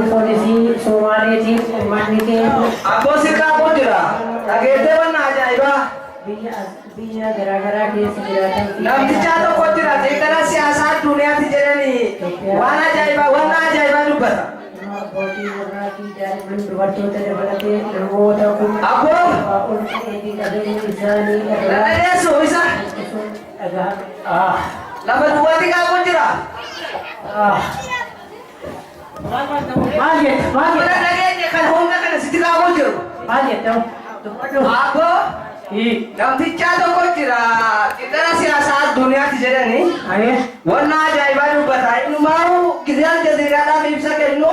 Poolisii Somaaleetiin uummanni keenya Abboo si qaaquu jira. Dhageettee wanna ajaa'ibaa. biyya biyya garaagaraa keessa jiraatan fi Namtichaa tokko jira xiinxala siyaasaa addunyaatti jedhanii waan ajaa'ibaa wanna ajaa'ibaa dubbata. Abbootii warraa fi daa'imman dubartoota dabalatee namoota kuma Abboo! ol ta'ee fi qabeenya isaanii irraa Dhadhadeessu isa buqqisuun dhagahame. lafa duwwaatti qaaquu jira. Maal jetta? Maal Mana jetta? dhageenye kan humna kana sitti qaaquu jiru. Maal jetta? Dubbadhu. Abboo namtichaa tokko jira xiinxala siyaasaa addunyaatti jedhanii Ayee. wanna ajaa'ibaa dubbata. Innumaa'uu gizee aljazeeraadhaaf ibsa kennu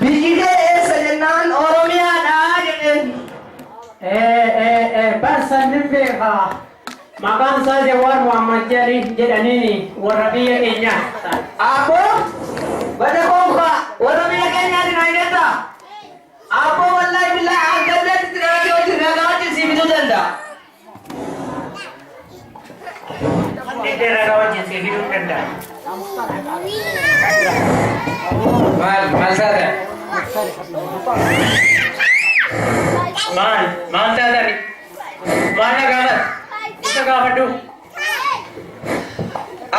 biyyi kee eessa jennaan Oromiyaadha jedheen. Barsan nin beekaa. Maqaan isaa Jawaar Muhammad jedhaniini warra biyya keenyaa. Abboo bada konkaa warra biyya keenyaati na hin jettaa? Abboo wallaahi billaahi argaddeetti itti dhalatee hojii ragaa wajjin sii bituu danda'a. Inni ragaa wajjin sii fiduu danda'a. Maal maal taatan? Maal maal taatan? Maal na gaafat? Isa gaafadhu.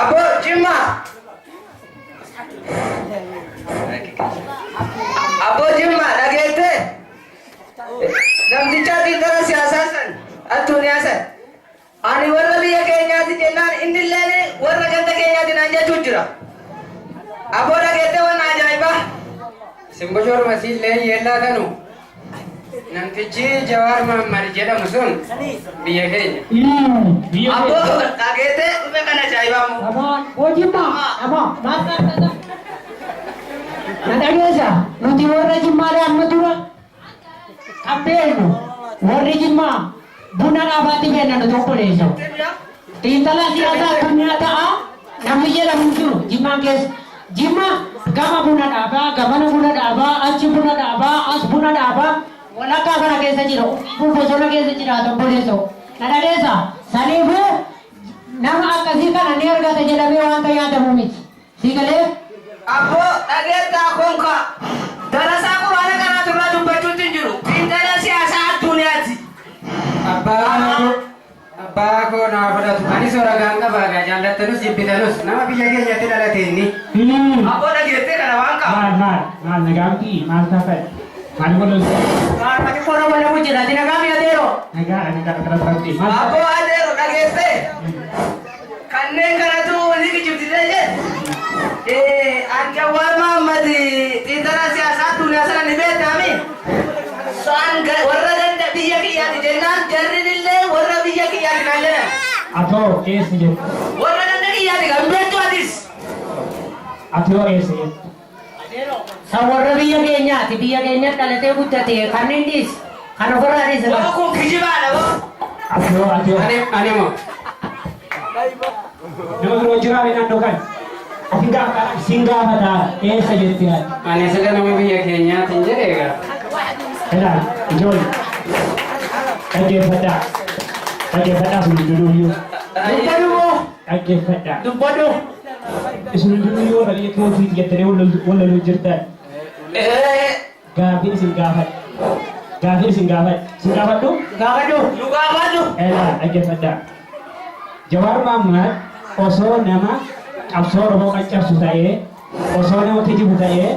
Abboo Jimmaa. Abboo Jimmaa dhageettee? Namticha xiinxala siyaasaa san addunyaa san. Ani warra biyya keenyaati jennaan inni illee warra ganda keenyaati naan jechuu jira. Abboo dhageettee waan ajaa'ibaa. Simboshooruma siillee yeellaa tanu namtichi Jawaar Mohammad jedhamu sun biyya keenya. Abboo dhageettee dhufe kan ajaa'ibaa moo? Amaa, hojii amaa, maal taata? Na dhageessa, nuti warra Jimmaadhaa amma dura kan beeknu warri Jimmaa buna dhaabaatti kenna nuti obboleessa. Xiinxala siyaasaa addunyaa ta'a namni jedhamu hin jiru Jimmaan keessa. Jimma gama buna dhaabaa, gamana buna dhaabaa, achi buna dhaabaa, as buna dhaabaa walakkaa kana keessa jira. Kun bosona keessa jiraata obboleessa. Na dhageessa, saniifuu nama akkasii kana ni argata jedhamee wanta yaadamu miti. Si galee? Abboo dhageettaa konkaa. Darasaa quraana kanaatu irraa dubbachuutti hin jiru. Xiinxala siyaasaa addunyaati. Abbaa koo naa fudhatu. Anis ragaan qabaa gaa jaallatanus jibbitanus nama biyya keenyatti dhalate inni. Abboo dhageettee kana waan qaba. Maal maal maal nagaamti maal taatan maal godhan? Gaarmati qorra walamu jira. Ati nagaa mi'a deeroo? Nagaa nagaa kana taate maal? Abboo adeero dhageettee. Kanneen kanatu ni kijibsisee jedhe. An Jawaar Mohammad xiinxala siyaasaa addunyaa sana ni beektaami. Saan warra ganda biyya kiyyaati jennaan jarri illee warra biyya kiyyaati naan jedhan. Atoo eessa jettu? Warra ganda kiyyaati kan beektu atis. Atoo eessa jettu? San warra biyya keenyaati. Biyya keenya dhalatee guddate kan inni dhiis. Kan ofirraa dhiise. Waan kun kijibaadha boo. Atoo atoo Ani ani moo nama biroo jiraa naannoo kan ofi gaafata sin gaafata eessa jetti ati? Ani sila nama biyya keenyaatiin jedhe egaa. Ilaal ijoollee dhaggeeffadhaa dhaggeeffadhaa sun hundinuuyyuu Dubbadhu moo? dhaggeeffadhaa Dubbadhu. isin hundinuuyyuu warra biyya kootiiti jettanii wal loluu jirtan. Gaaffii isin gaafadha. Gaaffii isin gaafadha. Isin gaafadhu? Gaafadhu. Nu gaafadhu. Elaa dhaggeeffadhaa. Jawaar Mohammad osoo nama qabsoo Oromoo qaccarsu ta'ee, osoo nama kijibu ta'ee,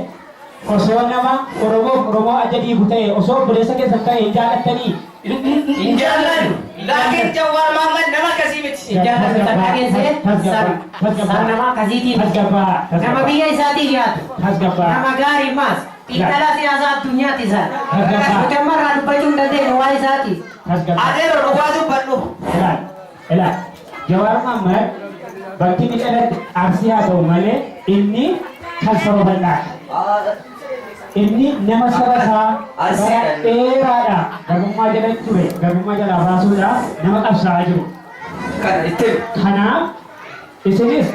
osoo nama Oromoof Oromoo adda diigu ta'ee, osoo obboleessa keessan ta'e hin jaallattanii? Hin jaallannu. Laakiin Jawaar Mohammad nama akkasii miti. Hin jaallattu san dhageessee san nama akkasiitii miti. Tasgabbaa. Nama biyya isaatiif yaadu. Tasgabbaa. Nama gaarii maas. Xiinxalaa siyaasaa addunyaati isaan. Tasgabbaa. Nuti amma irraa dubbachuu hin dandeenyu waa isaati. Tasgabbaa. Adeero dhugaa dubbadhu. Ilaal, ilaal. Jawaar Mohammad bakki inni dhalate Arsii haa ta'u malee inni kan saba bal'aadha. Inni nama saba isaa bara dheeraadha garbummaa jala ture garbummaa jalaa baasuudhaaf nama qabsaa'aa jiru. Kana itti. Kanaaf isinis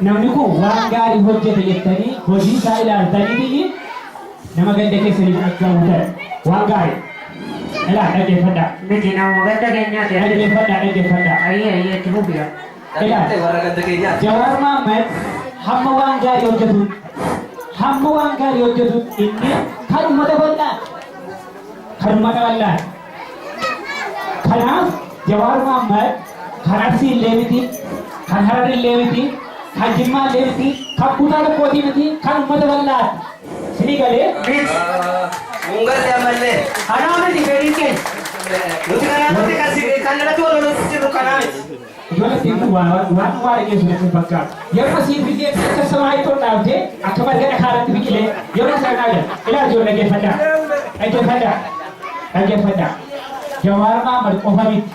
namni kun waan gaarii hojjete jettanii hojii isaa ilaaltanii nama ganda keessanii fudhachuu ta'e waan gaarii. Ilaal dhaggeeffadhaa. Miti nama ganda keenyaati. Dhaggeeffadhaa dhaggeeffadhaa. Ayyee ayyee itti fufiya. Ilaal. Warra ganda keenyaati. Jawaar Mohammad hamma waan gaarii hojjetuun Hamma waan gaarii hojjetu inni kan uummata bal'aa. Kan uummata bal'aa. Kanaaf Jawaar Mohammad kan Arsii illee miti, kan Harar illee miti, kan Jimmaa illee miti, kan kutaa tokkootii miti, kan uummata bal'aati. Sinii galee? Miti. Mungallee ammallee. Kanaa miti fedhiin keenya. Nuti kanaa nuti kan irratti wal lolutti jirru kanaa miti. Ijoollee ittiin waan waan waa dhageessu natti hin fakkaatu. Yeroo siin biqee akka samaa ittoo dhaabdee akka marga dhakaarratti biqilee yeroo sana dhaabde ilaa ijoollee, dhaggeeffadhaa, dhaggeeffadhaa, dhaggeeffadhaa. Jawaar Mohammad qofa miti.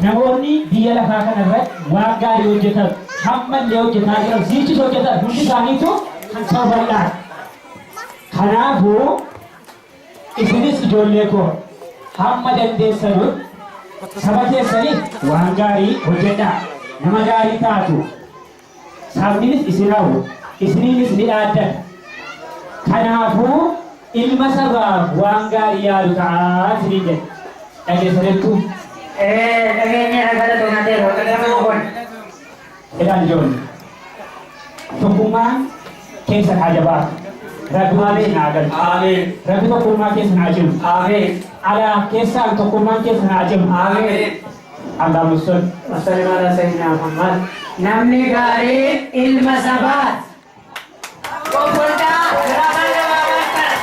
Namoonni biyya lafaa kanarratti waan gaarii hojjetan, hammallee hojjetaa jiran, siichis hojjetan, hundi isaaniitu kan saba bal'aadha. Kanaafuu isinis ijoollee koo hamma dandeessanutti saba keessaniif waan gaarii hojjedhaa. Nama gaarii taatu. Sabnis isin hawwu. Isiniinis ni dhaaddata. Kanaafuu ilma sabaaf waan gaarii yaadu ta'aa isiniin jedha. Dhageessaniittu? Dhageenya, galatoomaateera. Kun. Ilaali ijoollee. Tokkummaan keessan haa jabaatu. Rabbi waan isin haa galchu. Amiin. Rabbi tokkummaa keessan haa cimu. Amiin. Alaa keessaan tokkummaan keessan haa cimu. Amiin. Allahumma salli. Wasalli ala sayyidina Muhammad. Namni gaariin ilma sabaati. Konkolaataa garaa gabaabaa kana.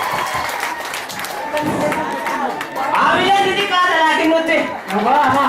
Amileen xixiqqaadha laakiin nutti. Dhugaa ama.